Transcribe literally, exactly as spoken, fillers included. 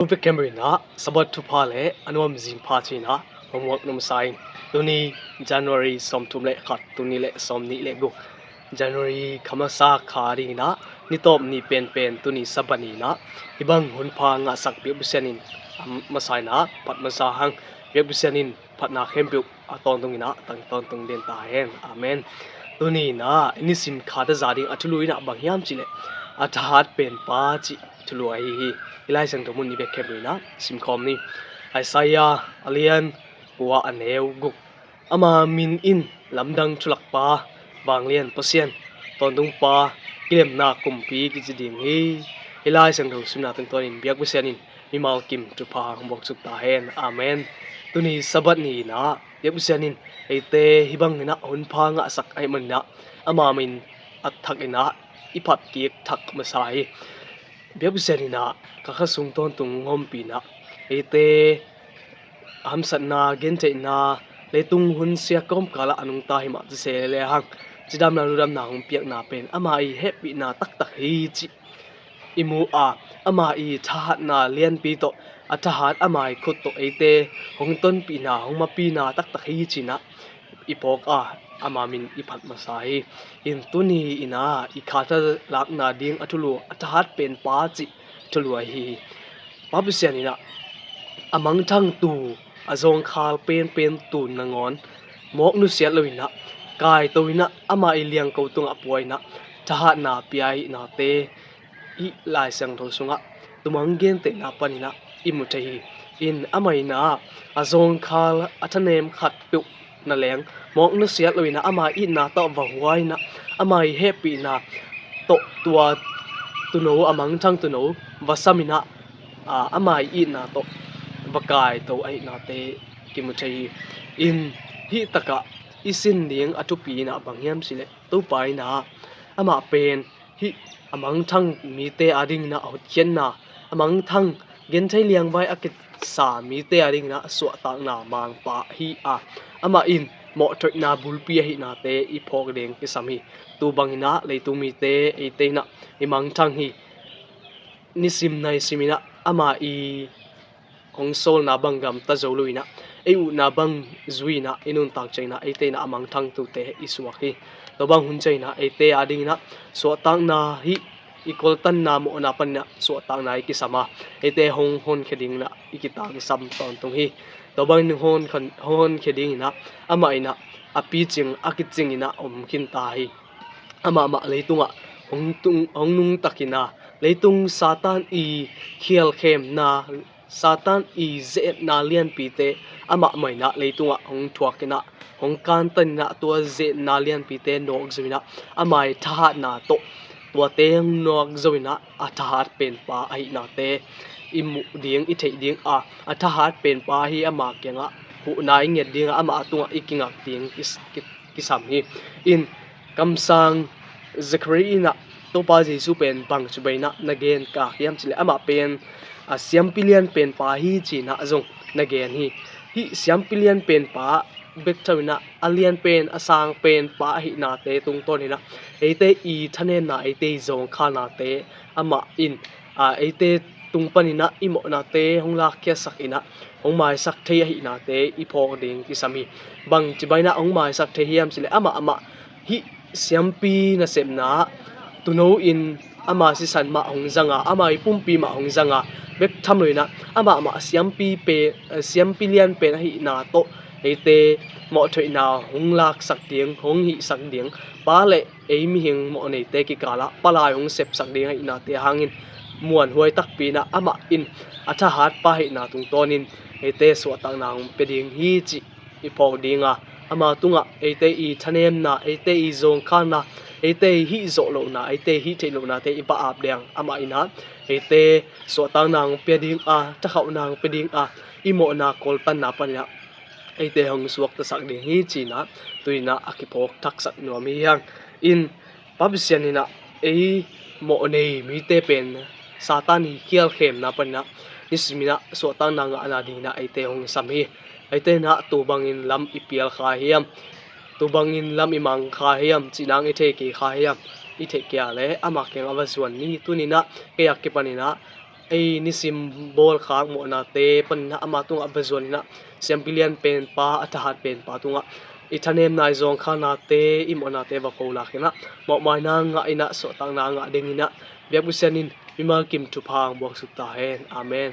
Tung vek khempeuh in ah Sabbath thupha le a nuam zing pha ci-in ah homework na masa in. Tuni January sawmthum le khat, tuni le sawmnih le guk, January kha masa kha dingin ah ni tawp ni penpen tuni Sabbath ni-in ah hih bang hunpha ngahsak biakbuk sian in a masa in ah phat masa hang. Biakbuk sian in phatna khempeuh a tawntungin ah tang tawntung den ta hen. Amen. Tuni-in ah i nisim khat a za ding a thulu in ah bang hiam cih leh a thahat penpa cih thulu ahi hi. I Lai Siangtho mun i bek khempeuh in ah simkhawm ni. Isaiah a lian kua, a neu guk. Ama min in Lamdang Thulakpa, Vanglian Pasian, Tawntungpa, Kilemna Kumpi kici ding hi. I Lai Siangtho simna tungtawnin biakbuk sian in mimal kim thupha hong buaksuk ta hen. Amen. Tuni Sabbath ni-in ah biakbuk sian in eite hih bangin ah hunpha ngahsak ahih manin ah ama min a thakin ah i phat kik thak masa hi. Biakbuk sian in ah ka kha sung tawntung hong ompih in ah eite hamsatna, gentheihna, leitung hun sia kawmkal ah a nungta hi mah ci se le hang, cidamna ludamna hong piakna pen ama i hehpihna taktak hi cih i mu a, ama i thahatna lianpi tawh, a thahat ama i khut tawh eite hong tonpihna, hong mapihna taktak hi ci-in ah i phawk a, ama min i phat masa hi. In tuni-in ah i khat a lakna ding a thulu a thahat penpa cih thulu ahi hi. Pa Pasian in ah a mangthangtu, a zawngkhal penpen tu nangawn mawk nusiat lo-in ah, kaito in ah ama i liangko tungah pua in ah thahatna pia ahihnate hih Lai Siangtho sungah tumang gentehna panin ah i mu thei hi. In amah in ah a zawngkhal a thanem khatpeuh na leng mawk nusiat lo-in ah ama itna tawh va hua in ah ama i hehpihna tawh tua tuuno, a mangthang tuuno va sam in ah, aa, ama i itna tawh va kaito ahihnate kimu thei hi. In hih takah i sin ding a thupi in ah bang hiam cih leh Topa in ah amah pen hih a mangthang mite adingin ah a hotkhiatna, a mangthang genthei liangvai a kisa mite adingin ah a suahtakna mangpa hi a, amah in mawhthoihna bulpi ahihnate i phawk ding kisam hi. Tu bangin ah leitung mite eite in ah i mangthang hi. Nisim naisim in ah ama i hong sawlna bang gamta zo lo-in ah, ei utna bang zui-in ah i nuntak ciangin ah eite in ah a mangthangtute i suak hi. Tua bang hun ciangin ah eite adingin ah suahtakna hih i koltanna mawhna panin ah suahtakna i kisam a, eite hong honkhia dingin ah i kitangsam tawntung hi. Tua bangin hong hon-, hong honkhia dingin ah amah in ah a picing a kicingin ah om khinta hi. Amah mah leitungah hong tung, hong nungtakin ah leitung Satan i khialkhemna, Satan i ze-etna lianpite amah mah in ah leitungah hong thuakin ah, hong kantanin ah tua ze-etna lianpite nawk zo-in ah ama i thahatna tawh tuate hong nawk zo-in ah a thahat penpa ahihnate i muh ding, i theih ding a, a thahat penpa hi ama kiangah huhna i nget ding a, amah tungah i kingak ding i, i kisam hi. In kamsang Zechariah in ah Topa Jesu pen bang cibai in ah na gen kha hiam cih leh amah pen a siampi lianpenpa hi ci-in ah zong na gen hi. Hih siampi lianpenpa bek tham in ah a lianpen, a sangpenpa ahihnate tungtawnin ah eite i thanemna, eite i zawngkhalnate amah in, aa, eite tung panin ah i mawhnate hong lakkhiatsak in ah hong maisak thei ahihnate i phawk ding kisam hi. Bang cibai in ah hong maisak thei hiam cih leh amah, amah hih siampi nasepna ah tuuno in ama sisan mah hong zang a, ama i pumpi mah hong zang a, bek tham lo-in ah amah, amah siampi pe, siampi lianpen ahihna tawh eite mawhthoihna hong laksak ding, hong hihsak ding, pa le ei mihing mawhneite kikalah palai hong sepsak ding ahihnate hangin muanhuai takpi in ah amah in a thahatpa ahihna tungtawnin eite suahtakna hong pia ding hi cih i phawk ding a, ama tungah eite i thanemna, eite i zawngkhalna, eite i hih zawh lohna, eite i hih theih lohnate i va ap ding a, amah in ah eite suahtakna hong pia ding a, thakhauhna hong pia ding a, i mawhna koltanna panin ah eite hong suaktasak ding hi ci-in ah tuni-in ah a kiphawk thaksak nuam hi hang. In Pa Pasian in ah ei mawhnei mite pen Satan i khialkhemna panin ah nisimin ah suahtakna ngahna dingin ah eite hong sam hi. Eite in ah tu bangin lam i pial kha hiam, tu bangin lam i mang kha hiam, cih nang i thei kei kha hiam, i theih kei a leh ama kiangah va zuan ni. Tuni-in ah kei a kipanin ah ei nisim bawlkhak mawhnate panin ah ama tungah va zuan in ah, siampi lian penpa, a thahat penpa tungah i thanemna, i zawngkhanate, i mawhnate va kolak in ah, mawhmaina ngah in ah, suahtakna ngah dingin ah biakbuk Sian in mimal kim thupha hong buaksuk ta hen. Amen.